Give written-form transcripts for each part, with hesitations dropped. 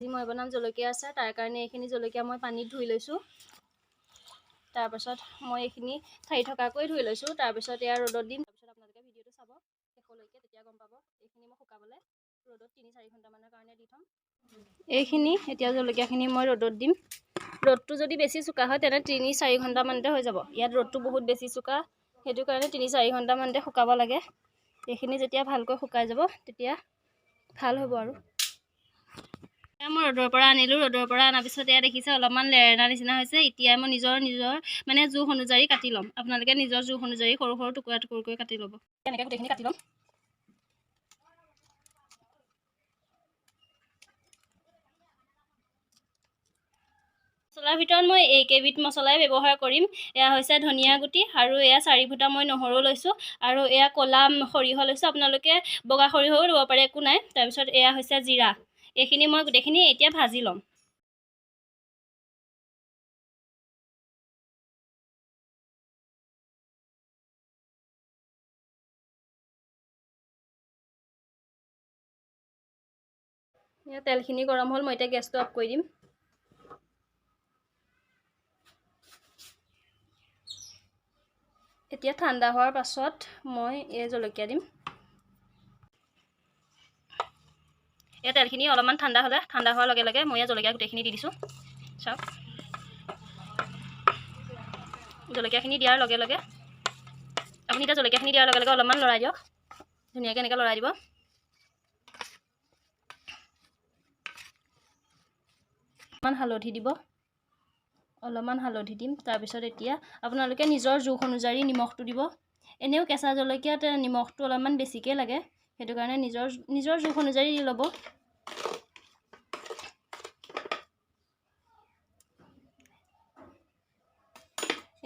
আজি মই বনাম জলকীয়া আচাৰ। তাৰ কাৰণে এইখিনি জলকীয়া মই পানীত ধুই লৈছোঁ। তাৰপাছত মই এইখিনি ঠাৰি থকাকৈ ধুই লৈছোঁ। তাৰপিছত এয়া ৰ'দত দিম। তাৰপিছত আপোনালোকে ভিডিঅ'টো চাব শেষলৈকে, তেতিয়া গম পাব। এইখিনি মই শুকাবলৈ ৰ'দত 3-4 ঘণ্টামানৰ কাৰণে দি থ'ম। এইখিনি এতিয়া জলকীয়াখিনি মই ৰ'দত দিম। ৰ'দটো যদি বেছি চোকা হয়, তেনে 3-4 ঘণ্টামানতে হৈ যাব। ইয়াত ৰ'দটো বহুত বেছি চোকা, সেইটো কাৰণে 3-4 ঘণ্টামানতে শুকাব লাগে। এইখিনি যেতিয়া ভালকৈ শুকাই যাব, তেতিয়া ভাল হ'ব। আৰু এয়া মই ৰ'দৰ পৰা আনিলোঁ। ৰ'দৰ পৰা অনাৰ পিছত এয়া দেখিছে, অলপমান লেৰেলা নিচিনা হৈছে। এতিয়াই মই নিজৰ নিজৰ মানে জোখ অনুযায়ী কাটি ল'ম। আপোনালোকে নিজৰ জোখ অনুযায়ী সৰু সৰু টুকুৰা টুকুৰকৈ কাটি ল'ব। এনেকৈ গোটেইখিনি কাটি ল'ম। মছলাৰ ভিতৰত মই এইকেইবিধ মছলাই ব্যৱহাৰ কৰিম। এয়া হৈছে ধনিয়া গুটি আৰু এয়া 4 ফুটা মই নহৰু লৈছোঁ আৰু এয়া ক'লা সৰিয়হ লৈছোঁ। আপোনালোকে বগা সৰিয়হও ল'ব পাৰে, একো নাই। তাৰপিছত এয়া হৈছে জিৰা। এইখিনি মই গোটেইখিনি এতিয়া ভাজি ল'ম। এয়া তেলখিনি গৰম হ'ল। মই এতিয়া গেছটো অফ কৰি দিম। এতিয়া ঠাণ্ডা হোৱাৰ পাছত মই এই জলকীয়া দিম। এই তেলখিনি অলপমান ঠাণ্ডা হ'লে, ঠাণ্ডা হোৱাৰ লগে লগে মই ইয়াত জলকীয়া গোটেইখিনি দি দিছোঁ। চাওক, জলকীয়াখিনি দিয়াৰ লগে লগে, আপুনি এতিয়া জলকীয়াখিনি দিয়াৰ লগে লগে অলপমান লৰাই দিয়ক। ধুনীয়াকৈ এনেকৈ লৰাই দিব। অলপমান হালধি দিব। অলপমান হালধি দিম। তাৰপিছত এতিয়া আপোনালোকে নিজৰ জোখ অনুযায়ী নিমখটো দিব। এনেও কেঁচা জলকীয়াত নিমখটো অলপমান বেছিকৈ লাগে, সেইটো কাৰণে নিজৰ নিজৰ জোখ অনুযায়ী দি ল'ব।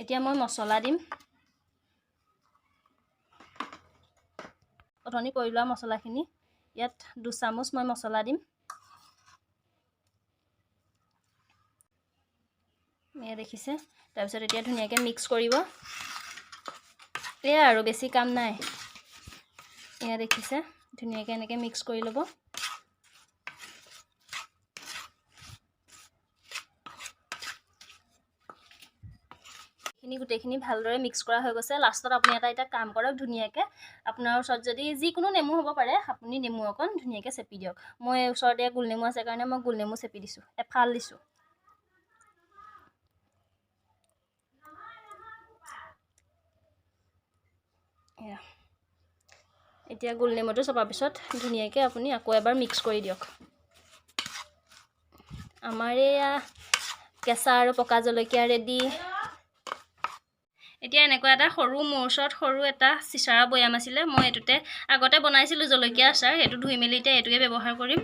এতিয়া মই মছলা দিম। অথনি কৰি লোৱা মছলাখিনি ইয়াত 2 চামুচ মই মছলা দিম। এয়া দেখিছে। তাৰপিছত এতিয়া ধুনীয়াকৈ মিক্স কৰিব। এয়া আৰু বেছি কাম নাই। এয়া দেখিছে, ধুনীয়াকৈ এনেকৈ মিক্স কৰি ল'ব। এইখিনি গোটেইখিনি ভালদৰে মিক্স কৰা হৈ গৈছে। লাষ্টত আপুনি এটা এতিয়া কাম কৰক। ধুনীয়াকৈ আপোনাৰ ওচৰত যদি যিকোনো নেমু হ'ব পাৰে, আপুনি নেমু অকণ ধুনীয়াকৈ চেপি দিয়ক। মই ওচৰতে গোল নেমু আছে কাৰণে মই গোল নেমু চেপি দিছোঁ, এফাল দিছোঁ। এয়া এতিয়া গোল নেমুটো চপাৰ পিছত ধুনীয়াকৈ আপুনি আকৌ এবাৰ মিক্স কৰি দিয়ক। আমাৰ এয়া কেঁচা আৰু পকা জলকীয়া ৰেডি। এতিয়া এনেকুৱা এটা সৰু, মোৰ ওচৰত সৰু এটা চিচাৰা বৈয়াম আছিলে। মই এইটোতে আগতে বনাইছিলোঁ জলকীয়া আচাৰ। সেইটো ধুই মেলি এতিয়া এইটোকে ব্যৱহাৰ কৰিম।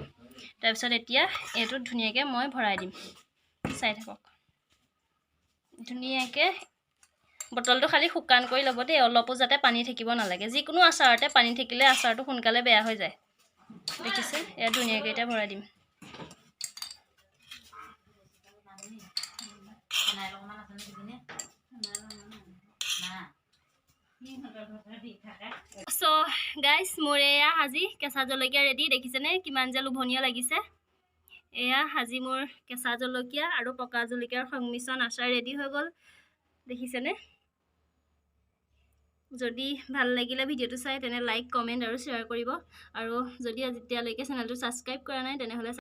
তাৰপিছত এতিয়া এইটোত ধুনীয়াকৈ মই ভৰাই দিম, চাই থাকক। ধুনীয়াকৈ বটলটো খালি শুকান কৰি ল'ব দেই, অলপো যাতে পানী থাকিব নালাগে। যিকোনো আচাৰতে পানী থাকিলে আচাৰটো সোনকালে বেয়া হৈ যায়। দেখিছে, এয়া ধুনীয়াকৈ এতিয়া ভৰাই দিম। ফেনাইল অকণমান আছে নে দিবিনে না? চ' গাইজ, মোৰ এয়া আজি কেঁচা জলকীয়া ৰেডি। দেখিছেনে কিমান যে লোভনীয় লাগিছে? এয়া আজি মোৰ কেঁচা জলকীয়া আৰু পকা জলকীয়াৰ সংমিশ্ৰণ আচাৰ ৰেডি হৈ গ'ল। দেখিছেনে? যদি ভাল লাগিলে ভিডিঅ'টো চাই, তেনে লাইক, কমেণ্ট আৰু শ্বেয়াৰ কৰিব। আৰু যদি এতিয়ালৈকে চেনেলটো ছাবস্ক্ৰাইব কৰা নাই, তেনেহ'লে